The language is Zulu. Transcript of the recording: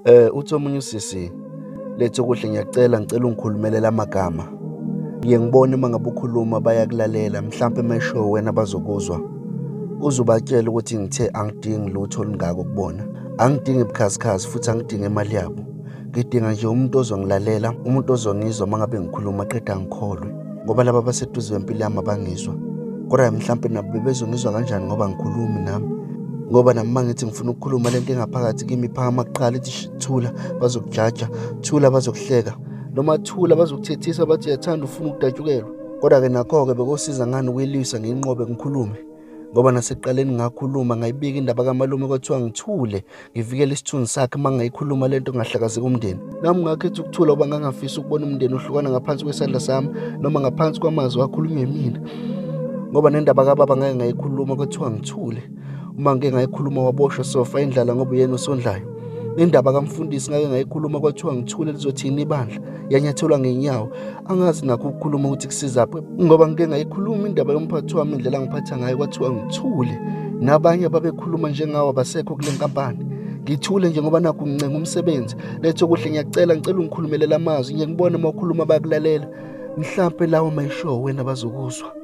Uthi omunye usisi, Lethokuhle ngiyacela, ngicela ungikhulumelele amagama. Ngiye ngibone uma ngabe ukhuluma bayakulalela, mhlampe uma esho wena bazokuzwa. Uze ubatshele ukuthi ngithe angidingi lutho olungako kubona. Angidingi bukhazikhazi futhi angidingi imali yabo. Ngidinga nje umuntu ozongilalela, umuntu ozongizwa uma ngabe ngikhuluma qeda angikholwe. Ngoba laba abaseduze kwempilo yami abangizwa. Kodwa mhlampe nabo bebezongizwa kanjani ngoba angikhulumi nami. Ngoba nami uma ngithi ngifuna ukukhuluma lento engaphakathi kimi iphakama kuqala ithi thula bazokujaja, thula bazokuhleka. Noma thula bazokuthethisa bathi uyathanda ufuna ukudatshukelwa. Kodwa-ke nakho-ke bekosiza ngani ukuyilwisa ngiyinqobe ngikhulume. Ngoba nasekuqaleni ngakhuluma ngayibika indaba kamalume kwathiwa ngithule ngivikele isithunzi sakhe uma ngayikhuluma lento ngahlakazeka umndeni. Nami ngakhetha ukuthula ngoba ngangafisa ukubona umndeni uhlukana ngaphansi kwesandla sami noma ngaphansi kwamazwi akhulunywe yimina. Ngoba nendaba kababa ngake ngayikhuluma kwathiwa ngithule. Uma ngike ngayikhuluma waboshwa sofa indlala ngoba uyena osondlayo. Indaba kamfundisi ngake ngayikhuluma kwathiwa ngithule lizothini ibandla, yanyathelwa ngenyawo. Angazi nakho ukukhuluma ukuthi kusizaphi ngoba ngike ngayikhuluma indaba yomphathi wami indlela angiphatha ngayo kwathiwa ngithule. Nabanye ababekhuluma njengawo abasekho kule nkampani. Ngithule nje ngoba nakhu ngincenga umsebenzi. Lethokuhle ngiyacela, ngicela ungikhulumelele amazwi. Ngiye ngibone uma ukhuluma bayakulalela. Mhlampe lawo mayisho wena bazokuzwa.